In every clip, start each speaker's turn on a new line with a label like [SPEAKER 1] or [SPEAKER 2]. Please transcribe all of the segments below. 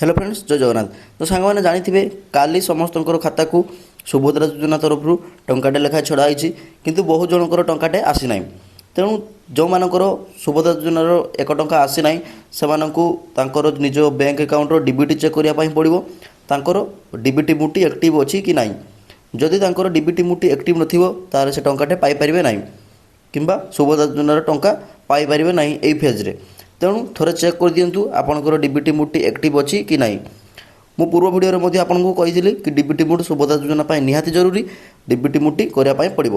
[SPEAKER 1] Hello friends, ଜୟ ଜଗନ୍ନାଥ। ତ ସାଙ୍ଗମାନେ, ଜାଣିଥିବେ କାଲି ସମସ୍ତଙ୍କର ଖାତାକୁ ସୁଭଦ୍ରା ଯୋଜନା ତରଫରୁ ଟଙ୍କାଟେ ଲେଖାଏଁ ଛଡ଼ା ହେଇଛି, କିନ୍ତୁ ବହୁତ ଜଣଙ୍କର ଟଙ୍କାଟେ ଆସିନାହିଁ। ତେଣୁ ଯେଉଁମାନଙ୍କର ସୁଭଦ୍ରା ଯୋଜନାର 1 ଟଙ୍କା ଆସିନାହିଁ, ସେମାନଙ୍କୁ ତାଙ୍କର ନିଜ ବ୍ୟାଙ୍କ ଆକାଉଣ୍ଟର ଡିବିଟି ଚେକ୍ କରିବା ପାଇଁ ପଡ଼ିବ, ତାଙ୍କର ଡିବିଟି ମୋଡ୍‌ଟି ଆକ୍ଟିଭ୍ ଅଛି କି ନାହିଁ। ଯଦି ତାଙ୍କର ଡିବିଟି ମୋଡ୍‌ଟି ଆକ୍ଟିଭ୍ ନଥିବ, ତାହେଲେ ସେ ଟଙ୍କାଟେ ପାଇପାରିବେ ନାହିଁ କିମ୍ବା ସୁଭଦ୍ରା ଯୋଜନାର ଟଙ୍କା ପାଇପାରିବେ ନାହିଁ ଏଇ ଫେଜ୍ରେ। ତେଣୁ ଥରେ ଚେକ୍ କରିଦିଅନ୍ତୁ, ଆପଣଙ୍କର ଡିବିଟି ମୋଡ୍‌ଟି ଆକ୍ଟିଭ୍ ଅଛି କି ନାହିଁ। ମୁଁ ପୂର୍ବ ଭିଡ଼ିଓରେ ମଧ୍ୟ ଆପଣଙ୍କୁ କହିଥିଲି କି ଡିବିଟି ମୋଡ୍ ସୁଭଦ୍ରା ଯୋଜନା ପାଇଁ ନିହାତି ଜରୁରୀ, ଡିବିଟି ମୋଡ୍‌ଟି କରିବା ପାଇଁ ପଡ଼ିବ।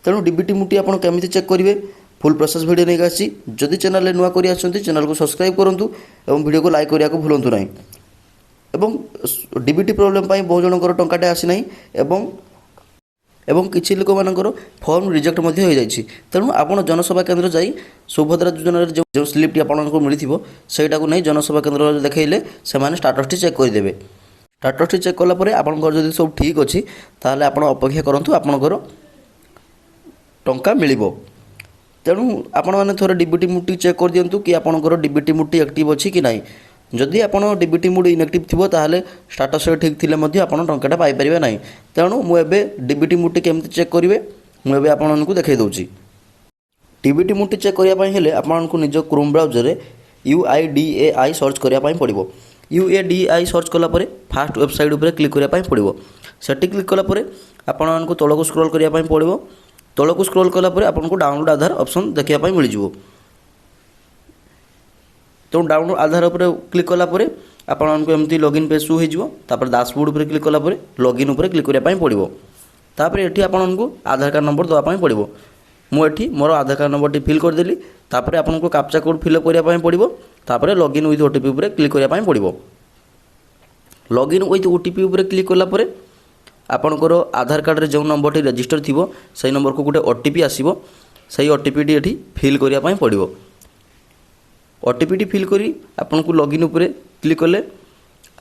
[SPEAKER 1] ତେଣୁ ଡିବିଟି ମୋଡ୍‌ଟି ଆପଣ କେମିତି ଚେକ୍ କରିବେ, ଫୁଲ୍ ପ୍ରୋସେସ୍ ଭିଡ଼ିଓ ନେଇକି ଆସିଛି। ଯଦି ଚ୍ୟାନେଲରେ ନୂଆ କରି ଆସିଛନ୍ତି, ଚ୍ୟାନେଲକୁ ସବସ୍କ୍ରାଇବ୍ କରନ୍ତୁ ଏବଂ ଭିଡ଼ିଓକୁ ଲାଇକ୍ କରିବାକୁ ଭୁଲନ୍ତୁ ନାହିଁ। ଏବଂ ଡିବିଟି ପ୍ରୋବ୍ଲେମ୍ ପାଇଁ ବହୁ ଜଣଙ୍କର ଟଙ୍କାଟେ ଆସିନାହିଁ ଏବଂ ଏବଂ କିଛି ଲୋକମାନଙ୍କର ଫର୍ମ ରିଜେକ୍ଟ ମଧ୍ୟ ହୋଇଯାଇଛି। ତେଣୁ ଆପଣ ଜନସେବା କେନ୍ଦ୍ର ଯାଇ ସୁଭଦ୍ରା ଯୋଜନାରେ ଯେଉଁ ଯେଉଁ ସ୍ଲିପ୍ଟି ଆପଣଙ୍କୁ ମିଳିଥିବ, ସେଇଟାକୁ ନେଇ ଜନସେବା କେନ୍ଦ୍ରରେ ଦେଖାଇଲେ ସେମାନେ ଷ୍ଟାଟସ୍ଟି ଚେକ୍ କରିଦେବେ। ଷ୍ଟାଟସ୍ଟି ଚେକ୍ କଲା ପରେ ଆପଣଙ୍କର ଯଦି ସବୁ ଠିକ୍ ଅଛି, ତାହେଲେ ଆପଣ ଅପେକ୍ଷା କରନ୍ତୁ, ଆପଣଙ୍କର ଟଙ୍କା ମିଳିବ। ତେଣୁ ଆପଣମାନେ ଥରେ ଡିବିଟି ମୋଡ୍‌ଟି ଚେକ୍ କରିଦିଅନ୍ତୁ କି ଆପଣଙ୍କର ଡିବିଟି ମୋଡ୍‌ଟି ଆକ୍ଟିଭ୍ ଅଛି କି ନାହିଁ। ଯଦି ଆପଣ ଡିବିଟି ମୋଡ୍ ଇନ୍ଆକ୍ଟିଭ୍ ଥିବ, ତାହେଲେ ଷ୍ଟାଟସ୍ରେ ଠିକ୍ ଥିଲେ ମଧ୍ୟ ଆପଣ ଟଙ୍କାଟା ପାଇପାରିବେ ନାହିଁ। ତେଣୁ ମୁଁ ଏବେ ଡିବିଟି ମୋଡ୍‌ଟି କେମିତି ଚେକ୍ କରିବେ, ମୁଁ ଏବେ ଆପଣମାନଙ୍କୁ ଦେଖାଇ ଦେଉଛି। ଡିବିଟି ମୋଡ୍‌ଟି ଚେକ୍ କରିବା ପାଇଁ ହେଲେ ଆପଣଙ୍କୁ ନିଜ କ୍ରୋମ୍ ବ୍ରାଉଜରରେ UIDAI search କରିବା ପାଇଁ ପଡ଼ିବ। UADI search କଲା ପରେ ଫାଷ୍ଟ ୱେବସାଇଟ୍ ଉପରେ କ୍ଲିକ୍ କରିବା ପାଇଁ ପଡ଼ିବ। ସେଠି କ୍ଲିକ୍ କଲା ପରେ ଆପଣମାନଙ୍କୁ ତଳକୁ ସ୍କ୍ରୋଲ୍ କରିବା ପାଇଁ ପଡ଼ିବ। ତଳକୁ ସ୍କ୍ରୋଲ୍ କଲା ପରେ ଆପଣଙ୍କୁ ଡାଉନଲୋଡ଼ ଆଧାର ଅପସନ୍ ଦେଖିବା ପାଇଁ ମିଳିଯିବ। ତେଣୁ ଡାଉନଲୋଡ଼ ଆଧାର ଉପରେ କ୍ଲିକ୍ କଲା ପରେ ଆପଣଙ୍କୁ ଏମିତି ଲଗ୍ଇନ୍ ପେଜ୍ ଶୋ ହୋଇଯିବ। ତାପରେ ଡାସବୋର୍ଡ଼ ଉପରେ କ୍ଲିକ୍ କଲା ପରେ ଲଗ୍ଇନ୍ ଉପରେ କ୍ଲିକ୍ କରିବା ପାଇଁ ପଡ଼ିବ। ତାପରେ ଏଠି ଆପଣଙ୍କୁ ଆଧାର କାର୍ଡ଼ ନମ୍ବର ଦେବା ପାଇଁ ପଡ଼ିବ। ମୁଁ ଏଠି ମୋର ଆଧାର କାର୍ଡ଼ ନମ୍ବରଟି ଫିଲ୍ କରିଦେଲି। ତାପରେ ଆପଣଙ୍କୁ କାପଚା କୋଡ଼୍ ଫିଲ୍ଅପ୍ କରିବା ପାଇଁ ପଡ଼ିବ। ତାପରେ ଲଗ୍ଇନ୍ ୱିଥ୍ OTP ଉପରେ କ୍ଲିକ୍ କରିବା ପାଇଁ ପଡ଼ିବ। ଲଗ୍ଇନ୍ ୱିଥ୍ OTP ଉପରେ କ୍ଲିକ୍ କଲା ପରେ ଆପଣଙ୍କର ଆଧାର କାର୍ଡ଼ରେ ଯେଉଁ ନମ୍ବରଟି ରେଜିଷ୍ଟର ଥିବ, ସେଇ ନମ୍ବରକୁ ଗୋଟେ OTP ଆସିବ। ସେଇ OTPଟି ଏଠି ଫିଲ୍ କରିବା ପାଇଁ ପଡ଼ିବ। OTPଟି ଫିଲ୍ କରି ଆପଣଙ୍କୁ ଲଗ୍ଇନ୍ ଉପରେ କ୍ଲିକ୍ କଲେ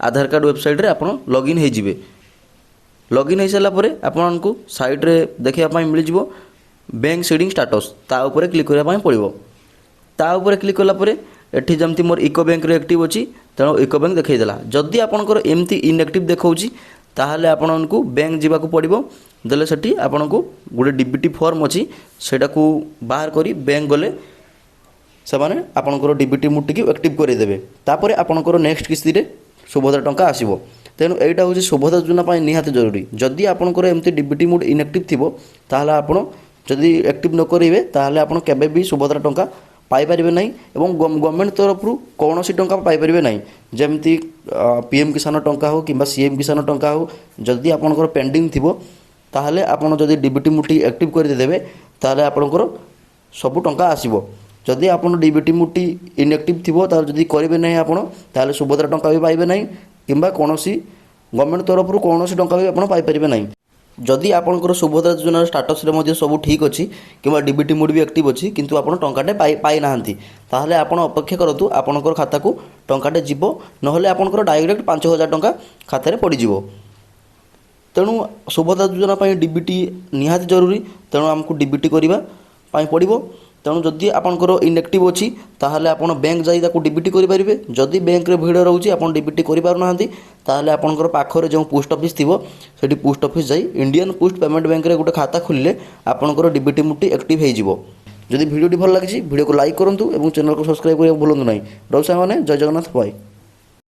[SPEAKER 1] ଆଧାର କାର୍ଡ଼ ୱେବସାଇଟ୍ରେ ଆପଣ ଲଗ୍ଇନ୍ ହୋଇଯିବେ। ଲଗ୍ଇନ୍ ହୋଇସାରିଲା ପରେ ଆପଣଙ୍କୁ ସାଇଡ଼୍ରେ ଦେଖିବା ପାଇଁ ମିଳିଯିବ ବ୍ୟାଙ୍କ ସିଡ଼ିଂ ଷ୍ଟାଟସ୍। ତା ଉପରେ କ୍ଲିକ୍ କରିବା ପାଇଁ ପଡ଼ିବ। ତା ଉପରେ କ୍ଲିକ୍ କଲା ପରେ ଏଠି ଯେମିତି ମୋର ୟୁକୋ ବ୍ୟାଙ୍କରେ ଆକ୍ଟିଭ୍ ଅଛି, ତେଣୁ ୟୁକୋ ବ୍ୟାଙ୍କ ଦେଖାଇଦେଲା। ଯଦି ଆପଣଙ୍କର ଏମିତି ଇନ୍ଆକ୍ଟିଭ୍ ଦେଖାଉଛି, ତାହେଲେ ଆପଣଙ୍କୁ ବ୍ୟାଙ୍କ ଯିବାକୁ ପଡ଼ିବ। ଦେଲେ ସେଠି ଆପଣଙ୍କୁ ଗୋଟେ ଡିବିଟି ଫର୍ମ ଅଛି, ସେଇଟାକୁ ବାହାର କରି ବ୍ୟାଙ୍କ ଗଲେ ସେମାନେ ଆପଣଙ୍କର ଡିବିଟି ମୋଡ୍‌ଟିକୁ ଆକ୍ଟିଭ୍ କରିଦେବେ। ତାପରେ ଆପଣଙ୍କର ନେକ୍ସଟ କିସ୍ତିରେ ସୁଭଦ୍ରା ଟଙ୍କା ଆସିବ। ତେଣୁ ଏଇଟା ହେଉଛି ସୁଭଦ୍ରା ଯୋଜନା ପାଇଁ ନିହାତି ଜରୁରୀ। ଯଦି ଆପଣଙ୍କର ଏମିତି ଡିବିଟି ମୋଡ୍ ଇନ୍ଆକ୍ଟିଭ୍ ଥିବ, ତାହେଲେ ଆପଣ ଯଦି ଆକ୍ଟିଭ୍ ନ କରିବେ, ତାହେଲେ ଆପଣ କେବେ ବି ସୁଭଦ୍ରା ଟଙ୍କା ପାଇପାରିବେ ନାହିଁ ଏବଂ ଗଭର୍ଣ୍ଣମେଣ୍ଟ ତରଫରୁ କୌଣସି ଟଙ୍କା ପାଇପାରିବେ ନାହିଁ। ଯେମିତି PM କିଷାନ ଟଙ୍କା ହେଉ କିମ୍ବା CM କିଷାନ ଟଙ୍କା ହେଉ, ଯଦି ଆପଣଙ୍କର ପେଣ୍ଡିଂ ଥିବ, ତାହେଲେ ଆପଣ ଯଦି ଡିବିଟି ମୋଡ୍‌ଟି ଆକ୍ଟିଭ୍ କରିଦେବେ, ତାହେଲେ ଆପଣଙ୍କର ସବୁ ଟଙ୍କା ଆସିବ। ଯଦି ଆପଣ ଡିବିଟି ମୋଡ୍‌ଟି ଇନ୍ଆକ୍ଟିଭ୍ ଥିବ, ତାହେଲେ ଯଦି କରିବେ ନାହିଁ ଆପଣ, ତାହେଲେ ସୁଭଦ୍ରା ଟଙ୍କା ବି ପାଇବେ ନାହିଁ କିମ୍ବା କୌଣସି ଗଭର୍ଣ୍ଣମେଣ୍ଟ ତରଫରୁ କୌଣସି ଟଙ୍କା ବି ଆପଣ ପାଇପାରିବେ ନାହିଁ। ଯଦି ଆପଣଙ୍କର ସୁଭଦ୍ରା ଯୋଜନାର ଷ୍ଟାଟସ୍ରେ ମଧ୍ୟ ସବୁ ଠିକ୍ ଅଛି କିମ୍ବା ଡିବିଟି ମୋଡ୍ ବି ଆକ୍ଟିଭ୍ ଅଛି, କିନ୍ତୁ ଆପଣ ଟଙ୍କାଟେ ପାଇନାହାନ୍ତି, ତାହେଲେ ଆପଣ ଅପେକ୍ଷା କରନ୍ତୁ, ଆପଣଙ୍କର ଖାତାକୁ ଟଙ୍କାଟେ ଯିବ, ନହେଲେ ଆପଣଙ୍କର ଡାଇରେକ୍ଟ 5000 ଟଙ୍କା ଖାତାରେ ପଡ଼ିଯିବ। ତେଣୁ ସୁଭଦ୍ରା ଯୋଜନା ପାଇଁ ଡିବିଟି ନିହାତି ଜରୁରୀ। ତେଣୁ ଆମକୁ ଡିବିଟି କରିବା ପାଇଁ ପଡ଼ିବ। ତେଣୁ ଯଦି ଆପଣଙ୍କର ଇନ୍ଆକ୍ଟିଭ୍ ଅଛି, ତାହେଲେ ଆପଣ ବ୍ୟାଙ୍କ ଯାଇ ତାକୁ ଡିବିଟି କରିପାରିବେ। ଯଦି ବ୍ୟାଙ୍କରେ ଭିଡ଼ ରହୁଛି, ଆପଣ ଡିବିଟି କରିପାରୁନାହାନ୍ତି, ତାହେଲେ ଆପଣଙ୍କର ପାଖରେ ଯେଉଁ ପୋଷ୍ଟ ଅଫିସ୍ ଥିବ, ସେଠି ପୋଷ୍ଟ ଅଫିସ୍ ଯାଇ ଇଣ୍ଡିଆନ୍ ପୋଷ୍ଟ ପେମେଣ୍ଟ ବ୍ୟାଙ୍କରେ ଗୋଟେ ଖାତା ଖୋଲିଲେ ଆପଣଙ୍କର ଡିବିଟି ମୋଡ୍‌ଟି ଆକ୍ଟିଭ୍ ହେଇଯିବ। ଯଦି ଭିଡ଼ିଓଟି ଭଲ ଲାଗିଛି, ଭିଡ଼ିଓକୁ ଲାଇକ୍ କରନ୍ତୁ ଏବଂ ଚ୍ୟାନେଲକୁ ସବସ୍କ୍ରାଇବ୍ କରିବାକୁ ଭୁଲନ୍ତୁ ନାହିଁ। ରହୁ ସାଙ୍ଗମାନେ, ଜୟ ଜଗନ୍ନାଥ, ବାଏ।